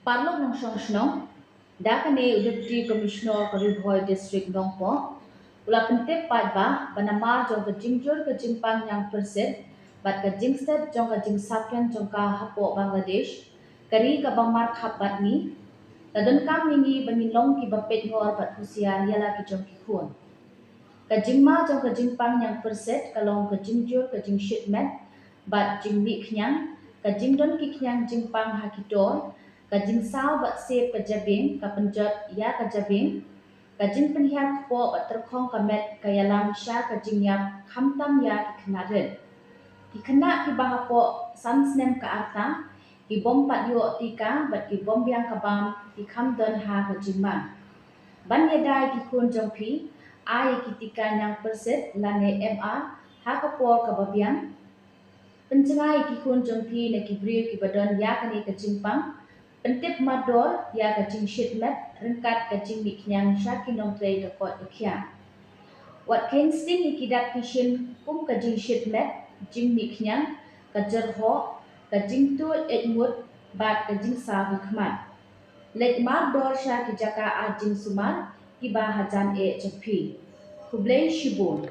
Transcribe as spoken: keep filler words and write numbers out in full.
Paralok nongshong shnong, da kane u Deputy Commissioner ka Ri Bhoi District Nongpoh u la pyntip paidbah ba namar jong ka jingjur ka jingpang ñiang pyrsit bad ka jingstet jong ka jingsapian jong ka hapoh Bangladesh, ka ri kaba markhap bad ngi, la donkam ïa ngi ba ngin long kiba peit ngor bad husiar ïa la ki jong ki khun. Ka jingma jong ka jingpang ñiang pyrsit ka long ka jingjur ka jingshit met bad jingmih khñiang, ka jingdon ki khñiang jingpang ha ki tor, ka jingsaw bad sep ka jabieng ka pynjot ïa ka jabieng, ka jingpynhiar kpoh bad tyrkhong ka met ka ïalam sha ka jingïap khamtam ïa ki khynnah rit. Ki khynnah kiba hapoh san snem ka rta, ki bym pat ïoh tika bad ki bym biang ka bam, ki kham don ha ka jingma. Ban ïada ïa ki khun jong phi, ai ïa ki tika ñiang pyrsit lane M R ha ka por kaba biang. Pynjngai ïa ki khun jong phi na ki briew kiba don ïa kane ka jingpang. Pyntip mardor ïa ka jingshit met ryngkat ka jingmih khñiang sha ki nongtrei ka koit ka khiah. Wat kheiñ sting ïa ki dak ki shin kum ka jingshit met, jingmih khñiang, ka jyrhoh, ka jingtuid eit ngut bad ka jingsaw ha khmat. Leit mardor sha ki jaka ar jingsumar kiba hajan eh jong phi. Khublei shibun.